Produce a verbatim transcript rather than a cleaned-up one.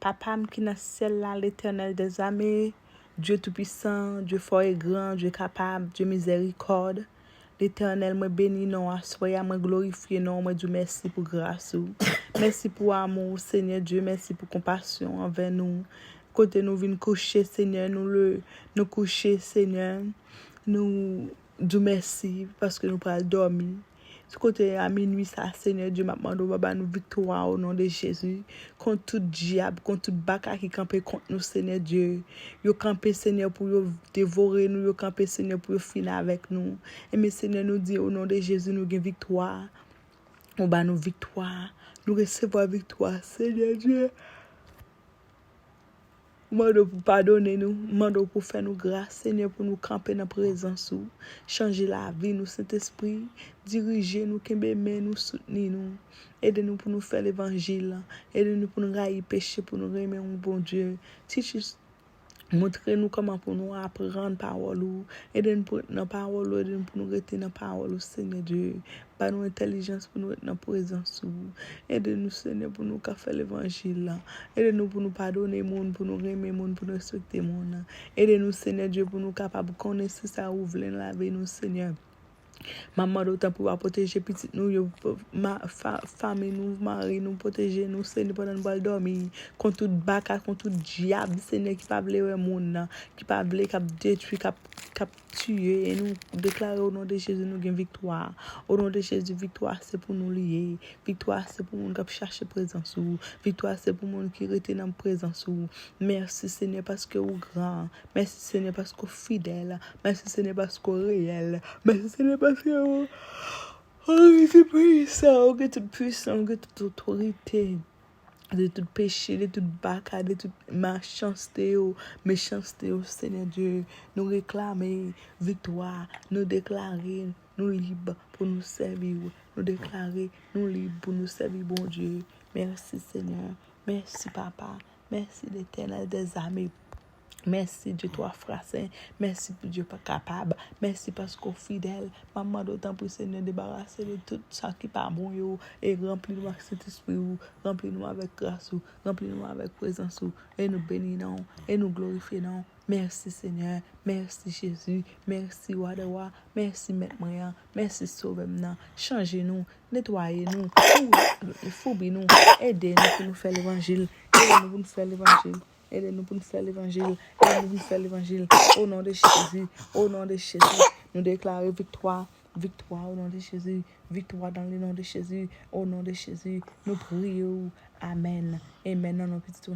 Papa m ki nan syèl la, Letènèl dèzame, Dye toupisan, Dye fò e gran, Dye kapab, Dye mizèrikòd. Letènèl, mwen beni non w aswè a, mwen glorifye non w, mwen di w mèsi pou gras ou. Mèsi pou amou w, Senyè Dye, mèsi pou konpasyon w anvè nou. Kote nou vin kouche, Senyè, nou le, nou kouche, Senyè. Nou di w mèsi paske nou pral dòmi. Kote a minui sa, Senyè Dye, m ap mande w, ba nou viktwa o non de Jezi. Kont tout dyab, kont tout baka ki kanpe kont nou, Senyè Dye. Yo kanpe, Senyè, pou yo devore nou, yo kanpe, Senyè, pou yo fini avèk nou. Enben, Senyè, nou di o non de Jezi, nou gen viktwa. Ou ba nou viktwa. Nou resevwa viktwa, Senyè Dye. Mande w pou padone nou, mande w pou fè nou gras, Senyè, pou nou kanpe nan prezans ou. Chanje lavi nou, Sentespri. Dirije nou, kenbe men nou, soutni nou. Ede nou pou nou fè levanjil. Ede nou pou nou rayi peche, pou nou renmen ou, Bondye. Teach us, montre nou kòman pou nou aprann pawòl ou. Ede nou pou ret nan pawòl ou, ede nou pou nou rete nan pawòl ou, Senyè Dye. Ba nou entèlijans pou nou ret nan prezans ou. Ede nou, Senyè, pou nou ka fè levanjil la. Ede nou pou nou padone moun, pou nou renmen moun, pou nou respekte moun. Ede nou, Senyè Dye, pou nou kapab konnen se sa ou vle nan lavi nou, Senyè. M ap mande w tanpri w a pwoteje pitit nou yo, ma, fa, fanmi nou, mari nou, pwoteje nou, Senyè, pandan nou pral dòmi. Kont tout baka, kont tout dyab, Senyè, ki pa vle wè moun nan, ki pa vle, k ap detwi, k ap, k ap tiye. E nou deklare o non de Jezi, nou gen viktwa. O non de Jezi, viktwa se pou nou li ye. Viktwa se pou moun k ap chache prezans ou. Viktwa se pou moun ki rete nan prezans ou. Mèsi, Senyè, paske ou gran. Mèsi, Senyè, paske w fidèl. Mèsi, Senyè, paske w reyèl. Mèsi, Senyè, paske w, w rete pwisan, w gen tout pwisan, w gen tout otorite. De tout peche, de tout baka, de tout machanste yo, mechanste yo, Senyè Dye, nou reklame viktwa, nou deklare nou lib pou nou sèvi w. Nou deklare nou lib pou nou sèvi Bondye. Mèsi, Senyè. Mèsi, Papa. Mèsi, Letènèl dèzame. Mèsi, Dye twa fwa sen. Mèsi pou Dye pa kapab. Mèsi paske w fidèl. M ap mande w, tanpri, Senyè, debarase de tout sa ki pa bon yo e ranpli nou ak Sentespri ou. Ranpli nou avèk gras ou. Ranpli nou avèk prezans ou. E nou beni non w. E nou glorifye non w. Mèsi, Senyè. Mèsi, Jezi. Mèsi, Wa dè wa. Mèsi, Mèt mwen an. Mèsi, Sovè m nan. Chanje nou. Netwaye nou. Fou-, foubi nou. Ede nou pou nou fè levanjil. Ede nou pou nou fè levanjil. Ede nou pou nou fè levanjil. Ede nou pou nou fè levanjil. O non de Jezi. O non de Jezi. Nou deklare viktwa. Viktwa o non de Jezi. Viktwa dans le nom de Jésus. O non de Jezi. Nou priye w. Amèn. Amèn. Nan non pitit ou.